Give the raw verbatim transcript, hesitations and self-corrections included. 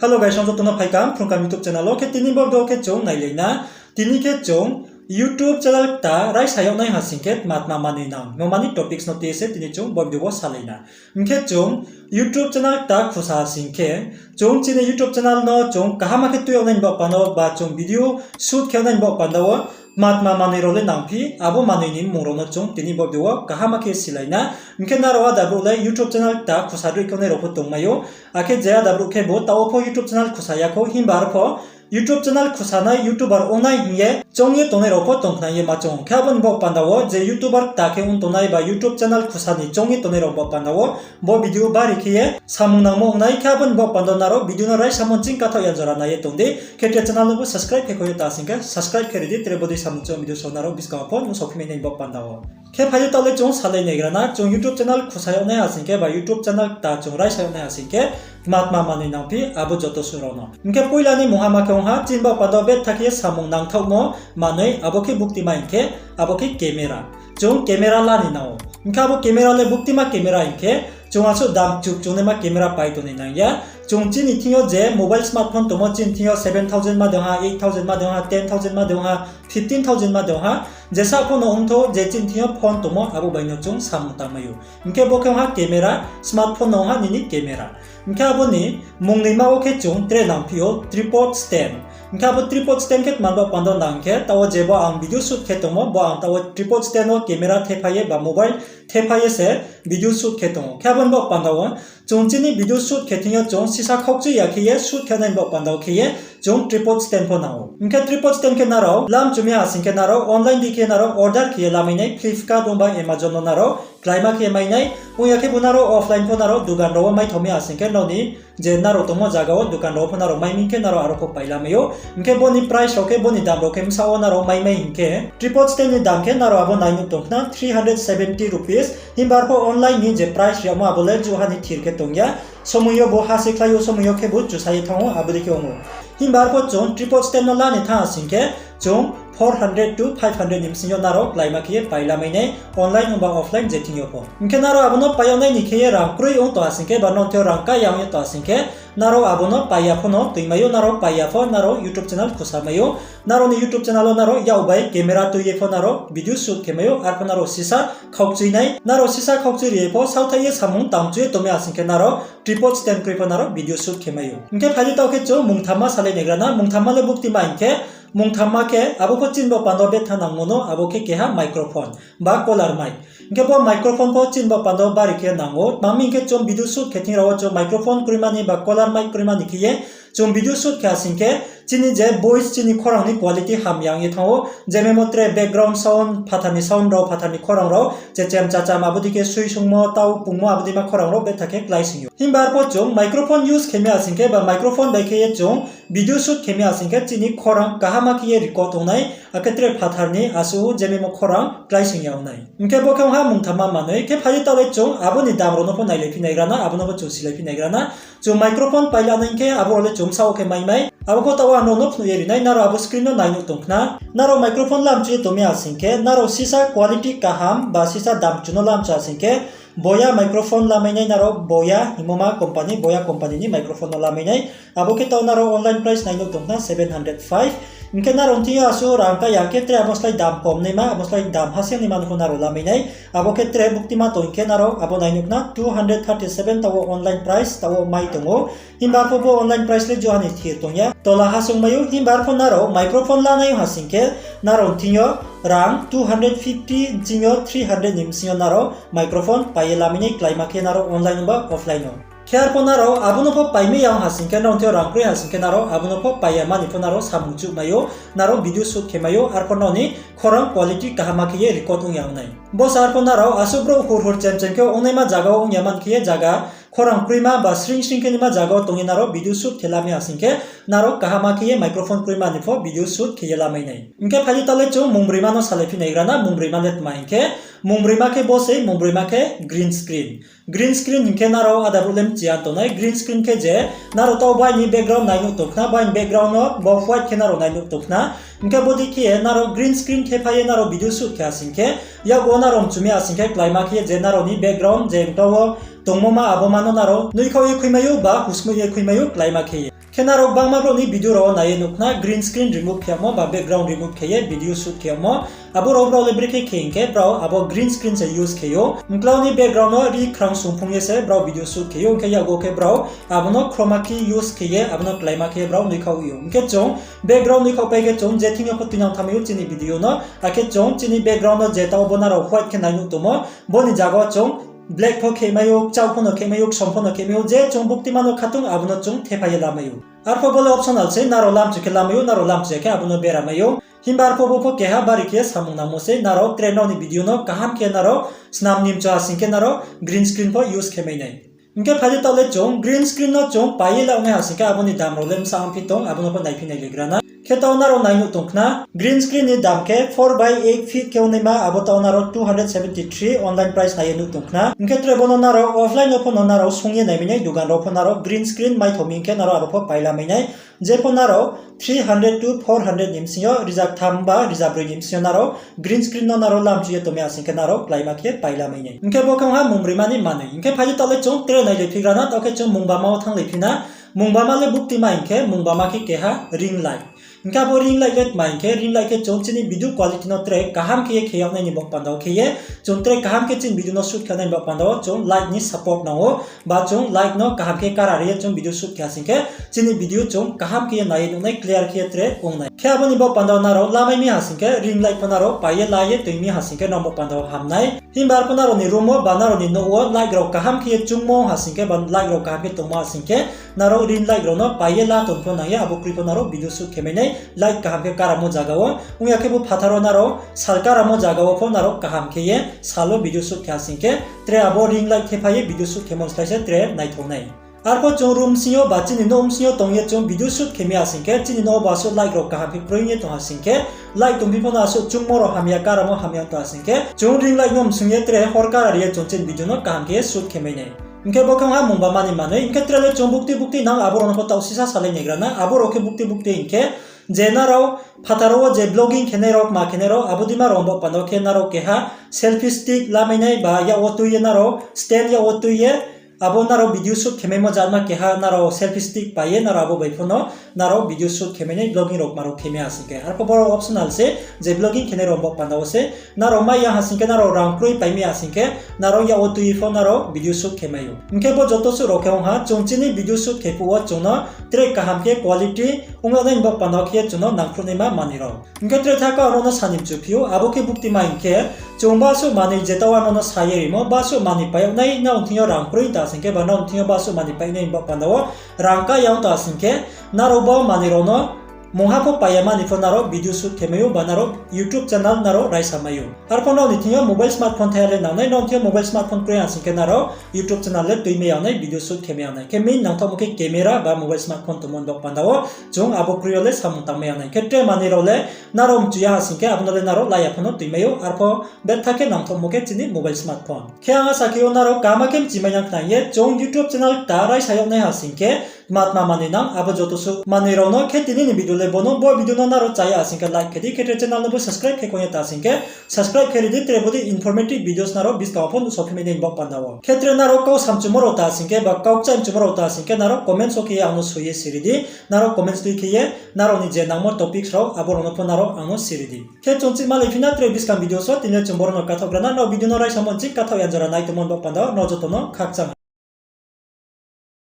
Hello guys, joto no phaikam Phrungkam YouTube channel wo. Khe tini bo video khe chung nailai na. Tini khe chung YouTube channel kta raisa yag nai ha sing khe tma tma manoi nang hingmo ni topics no tui ye se tini chung bo video wo salai na. Hing khe chung YouTube channel kta khusa ha sing khe, chung chini YouTube channel no chung kaham khe tui yag nai ni baoh panda wo ba chung video shoot khe yag nai ni baoh panda wo tma tma manoi rao le nangphi, abo manoi ni mmung rao no chung tini bo video wo kaham khe silai na. Hing khe nrao ada brouh le YouTube channel kta khusa droi khe nai rao pho tongmai ou. Akhe je ada brouh khebu taoh wo pho YouTube channel khusa ya khou, himba arpho YouTube channel khusa nai, YouTuber ong nai hing ye choung ye tongnai rao pho tongkhnang ye ma choung ou. Khe abo ni baoh panda wo je YouTuber kta khe ong tongnai ba YouTube channel khusa ni choung ye tongnai rao baoh panda wo bo video bari khe ye samung nangmo ong nai. Khe abo ni baoh panda wo nrao video no raisa mo ching kathaoh ya jora nai ye tong di. Khe tre channel no bo subscribe khe kho ye ta sing khe subscribe khe ri di, tre bodei samung chung video so nrao buskang wo pho nuhsao phi mai nai ni baoh panda wo. Khe phai di taoh le chung salai naigra na, chung YouTube channel khusa yag nai ha sing khe ba YouTube channel kta chung raisa yag nai ha sing khe tma tma manoi nangphi, abo joto suh rao no. Hing khe poila ni mungha ma khe ong ha, chini baoh panda wo betha khe ye samung nangthaohmo manoi, abo khe buktima hing khe, abo khe camera. Chung camera la ni nang ou. Hing khe abo camera le buktima camera hing khe, chung asuh dam chuk chungnaima camera pai tong ni nang ya. Chung chini thing yo je mobile smartphone tongmo, chini thing yo seven thousand ma de ong ha, eight thousand ma de ong ha, ten thousand ma de ong ha, fifteen thousand ma de ong ha, jesa pho no ongthou, je chini thing yo phone tongmo abo bai no chung samung tangmai ou. Hing khe bo khe ong ha camera, smartphone no ong ha nini camera. Hing khe abo ni mungnoima wo khe chung tre nangphi ou tripod stand. Hing khe abo tripod stand khe tma ni baoh panda wo nang khe, taoh wo je bo ang video shoot khe tongmo, bo ang taoh wo tripod stand wo camera thephai ye ba mobile thephai ye se video shoot khe tong ou. Khe abo ni baoh panda wo chung chini video shoot khe thing yo chung sisa khaukchui ya khe ye shoot khe nai ni baoh panda wo khe ye chung tripod stand pho nang ou. Hing khe tripod stand khe nrao lam chumi ha sing khe nrao online di khe nrao order khe ye lamai nai, Flipkart ongba Amazon no nrao kláima khe mai nai. Ong ya khebu nrao offline pho nrao dukan rao wo maithao mi ha sing khe nrao ni je nrao tongmo zaga wo dukan rao pho nrao mai mi khe nrao aro pho pai lamai ou. Hing khe bo ni price rao khe, bo ni dam rao khe bsa wo nrao mai mai hing khe, tripod stand ni dam khe nrao abo nai nuh tong khna three hundred seventy rupees. Himba arpho online ni je price ri yagmo abo le juha ni thir khe tong ya. Somoi yo bo ha se khlai ou, somoi yo khebu chusa ye thanng ou, abo dei khe ong ou. Himba arpho chung tripod stand no la ni thanng ha sing khe, chung four hundred to five hundred ni bsing yo nrao kláima khe ye pai lamai nai, online ongba offline je thing yo pho. Hing khe nrao abo no pai yag nai ni khe ye rang kroi ong tong ha sing khe, ba nrao thing yo rang kaya ong ye tong ha sing khe, nrao abo no pai ya pho no tui mai ou, nrao pai ya pho nrao YouTube channel khusa mai ou. Nrao ni YouTube channel wo nrao yak bai camera tui ye pho nrao video shoot khe mai ou, arpho nrao sisa khaukchui nai. Nrao sisa khaukchui ri ye pho saohthaih ye samung tangchu ye tong mi ha sing khe nrao tripod stand kroi pho nrao video shoot khe mai ou. Hing khe phai di taoh khe chung mungthamma salai naigra na, mungthamma le buktima hing khe, mungthamma khe abo pho chini baoh panda wo betha nangmo no, abo khe keha microphone ba caller mic. Hing khe bo microphone pho chini baoh panda wo bari khe nang ou. Tma hing khe chung video shoot khe thing rao wo chung microphone kroima ni ba caller mic kroima ni khe ye chung video shoot khe ha sing khe, chini je voice, chini khorang ni quality hamya ong ye thanng ou. Je memo tre background sound, phathar ni sound rao, phathar ni khorang rao, chechem chacham abo dei khe sui sungmo, tau pungmo abo deima khorang rao betha khe klái sing ou. Himba arpho chung microphone use khe mi ha sing khe ba microphone bai khe ye chung video shoot khe mi ha sing khe chini khorang kaham khe ye record ong nai, akhe tre phathar ni asuh je memo khorang klái sing ya ong nai. Hing khe bo khe ong ha mungthamma manoi. Khe phai di taoh le chung abo ni dam rao no pho nailai phi naigra na, abo no pho chung silai phi naigra na. Chung microphone pai la nai hing khe abo rao le chung bsa wo khe mai mai. Abo pho taoh wo ang nrao no phnuh ye ri nai, nrao abo screen no nai nuh tong khna. Nrao microphone lamchu ye tong mi ha sing khe, nrao sisa quality kaham ba sisa dam chu no lamchu ha sing khe, Boya microphone lamai nai nrao, Boya hingmo ma company, Boya company ni microphone no lamai nai. Abo khe taoh nrao online price nai nuh tong khna seven hundred five. Hing khe nrao thing yo asuh rang ka ya khe tre abo slái dam kom naima, abo slái dam hasiang naima no pho nrao lamai nai. Abo khe tre buktima tong khe nrao abo nai nuh khna two hundred thirty seven taoh wo online price taoh wo mai tong ou. Himba arpho bo online price le juha ni thir tong ya, tola ha se ong mai ou. Himba arpho nrao microphone lanai ha sing khe, nrao thing yo rang two hundred fifty ching yo three hundred ni bsing yo nrao microphone pai ye lamai nai, kláima khe nrao online ongba offline wo. Khe arpho nrao abo no pho pai mai ya ong ha sing khe, nrao thing yo rang kroi ha sing khe nrao abo no pho pai ya mani pho nrao samung chuh mai ou, nrao video shoot khe mai ou, arpho nrao ni khorang quality kaham khe ye record ong ya ong nai. Bo se arpho nrao asuh brouh hur hur chem chem khe ong naima zaga wo ong ya man khe ye zaga khorang kroima ba sring sring khe naima zaga wo tong ye nrao video shoot khe lamai ha sing khe, nrao kaham khe ye microphone kroima ni pho video shoot khe ye lamai nai. Hing khe phai di taoh le chung mungbroima no salai phi naigra na, mungbroima le tma hing khe, mungbroima khe bo sei, mungbroima khe green screen. Green screen hing khe nrao ada brouh le mchi ya tong nai, green screen khe je nrao taoh bai ni background nai nuh tong khna, bai ni background no bo white khe nrao nai nuh tong khna. Hing khe bodei khe ye nrao green screen khe phai ye nrao video shoot khe ha sing khe, yak wo nrao mchu mi ha sing khe kláima khe ye je nrao ni background je mkau wo tongmo ma abo ma no nrao nuikhaoh ye khui mai ou ba husmoih ye khui mai ou kláima khe ye. Khe nrao gbangma brouh ni video rao wo nai ye nuh khna green screen remove khe yagmo ba background remove khe ye video shoot khe yagmo. Abo rao brao le brekhe khe hing khe brao abo green screen se use khe ou. Mklau ni background no ri khrang sungphung ye se brao video shoot khe ou. Hing khe yakgo khe brao abo no chroma key use khe ye abo no kláima khe ye brao nuikhaoh ou. Hing khe chung background nuikhaohpai khe chung je thing yo pho tuinang thanngmai ou chini video no. Akhe chung chini background no je taoh bo nrao white khe nai nuh tongmo, bo ni zaga wo chung black pho khemai ou, kchao pho no khemai ou, ksom pho no khemai ou, je chung buktima no khatung abo no chung thephai ye lamai ou. Arpho bo le optional se, nrao lamchu khe lamai ou, nrao lamchu ya khe abo no bera mai ou. Himba arpho bo pho keha bari khe samung nangmo se, nrao tre nrao ni video no kaham khe nrao snam nimchu ha sing khe nrao green screen pho use khe mai nai. Hing khe phai di taoh le chung green screen no chung pai ye la nai ha sing khe abo ni dam rao le bsa ongphi tong, abo no pho naiphi nai le gra na. Khe taoh nrao nai nuh tong khna, green screen ni dam khe four by eight feet khe ongnaima, abo taoh nrao two hundred seventy three online price nai ye nuh tong khna. Hing khe tre bo no nrao offline no pho no nrao sung ye naimai nai, dugan rao pho nrao green screen maithao mi hing khe nrao aro pho pai lamai nai. Je pho nrao three hundred to four hundred ni bsing yo, rizaktham ba rizabroi ni bsing yo nrao green screen no nrao lamchu ye tongmai ha sing khe nrao kláima khe pai lamai nai. Hing khe bo khe ong ha mungbrima ni manoi. Hing khe phai di taoh le chung tre nai le phi gra na, taoh khe chung mungbama wo thanng le phi na. Mungbama le buktima hing khe, mungbama khe keha ring light. Hing khe abo ring light le tma hing khe, ring light khe chung chini video quality no tre kaham khe ye khe yag nai ni baoh panda wo khe ye, chung tre kaham khe chini video no shoot khe nai ni baoh panda wo chung light ni support nang ou, ba chung light no kaham khe kara ri ye chung video shoot khe ha sing khe, chini video chung kaham khe ye nai ye nuh nai, clear khe ye tre ong nai. Khe abo ni baoh panda wo nrao lamai mi ha sing khe, ring light pho nrao pai ye la ye toi mi ha sing khe nrao baoh panda wo ham nai. Himba arpho nrao ni room wo ba nrao ni nouh wo light rao kaham khe ye chungmo ha sing khe, ba light rao kaham khe tongmo ha sing khe, nrao ring light rao no pai ye la tong pho nang ya, abo kroi pho nrao video shoot khe mai nai, light kaham khe karamo zaga wo. Ong ya khe bo phathar wo nrao sal karamo zaga wo pho nrao kaham khe ye sal wo video shoot khe ha sing khe, tre abo ring light khe phai ye video shoot khemo ni slái se tre naithao nai. Arpho chung room bsing yo ba chini nouh bsing yo tong ye chung video shoot khe mi ha sing khe, chini nouh wo bo asuh light rao kaham khe kroi ye tong ha sing khe, light tongphi pho no asuh chungmo rao hamya, karamo hamya tong ha sing khe, chung ring light no msung ye tre hor kara ri ye chung chini video no kaham khe ye shoot khe mai nai. Hing khe bo khe ong ha mungbama ni manoi. Hing khe tre le chung bukti bukti nang abo rao no pho taoh sisa salai nai gra na, abo rao khe bukti bukti hing khe, je nrao phathar wo je vlogging khenai rao, kma khenai rao, abo deima rao baoh panda wo khe nrao keha selfie stick lamai nai ba yak wo tui ye nrao stand yak wo tui ye, abo nrao video shoot khe maimo jatma keha nrao selfie stick pai ye nrao abo bai pho no nrao video shoot khe mai nai, vlogging rao kma rao khe mai ha sing khe. Arpho bo rao optional se, je vlogging khenai rao baoh panda wo se, nrao mai ya ha sing khe, nrao rang kroi pai mai ha sing khe, nrao yak wo tui ye pho nrao video shoot khe mai ou. Hing khe bo joto suh rao khe ong ha, chung chini video shoot khe phuh wo chung no tre kaham khe quality ong yag nai ni baoh panda wo khe ye chung no nangkhruh naima manoi rao. Hing khe tre tha kau ang nrao no sa ni mchu phi ou, abo khe buktima hing khe, chung basuh manoi je taoh ang nrao no sa ye rimo, basuh manoi pai yag nai, nrao ni thing yo rang kroi ta sing khe, ba nrao ni thing yo basuh manoi pai yag nai ni baoh panda wo rang ka ya ong ta sing khe, nrao bo manoi rao no mungha pho pai ya mani pho nrao video shoot khe mai ou, ba nrao YouTube channel nrao raisa mai ou. Arpho nrao ni thing yo mobile smartphone thai ya le nang nai, nrao ni thing yo mobile smartphone kroi ha sing khe nrao YouTube channel le tuimai ya nai, video shoot khe mai ya nai. Khe main nangthaohmo khe camera ba mobile smartphone tongmo ni baoh panda wo chung abo kroi yo le samung tangmai ya nai. Khe tre manoi rao le nrao mchu ya ha sing khe, abo no le nrao la ya pho no tuimai ou, arpho betha khe nangthaohmo khe chini mobile smartphone. Khe ang asa khe ou nrao kaham khe mchimai nang khna ye, chung YouTube channel kta raisa yag nai ha sing khe, tma tma manoi nang, abo joto suh manoi rao no. Khe tini ni video le bo no, bo video no nrao chá ya ha sing khe like khe di, khe tre channel no bo subscribe khe kong ye ta sing khe, subscribe khe ri di, tre bo dei informative videos nrao buskang wo pho nuhsao phi mai nai ni baoh panda wo. Khe tre nrao kau samchumo rao ta sing khe, ba kau kchai mchumo rao ta sing khe, nrao comments wo khe ye ang no soi ye siri di, nrao comments tui khe ye, nrao ni je nangmo topics rao, abo rao no pho nrao ang no siri di. Khe chung chih malai phi na tre buskang video so, tini le chung boro no kathaoh gra na, nrao video no raisamo nching kathaoh ya jora nai tongmo ni baoh panda wo, nrao joto no khakchang.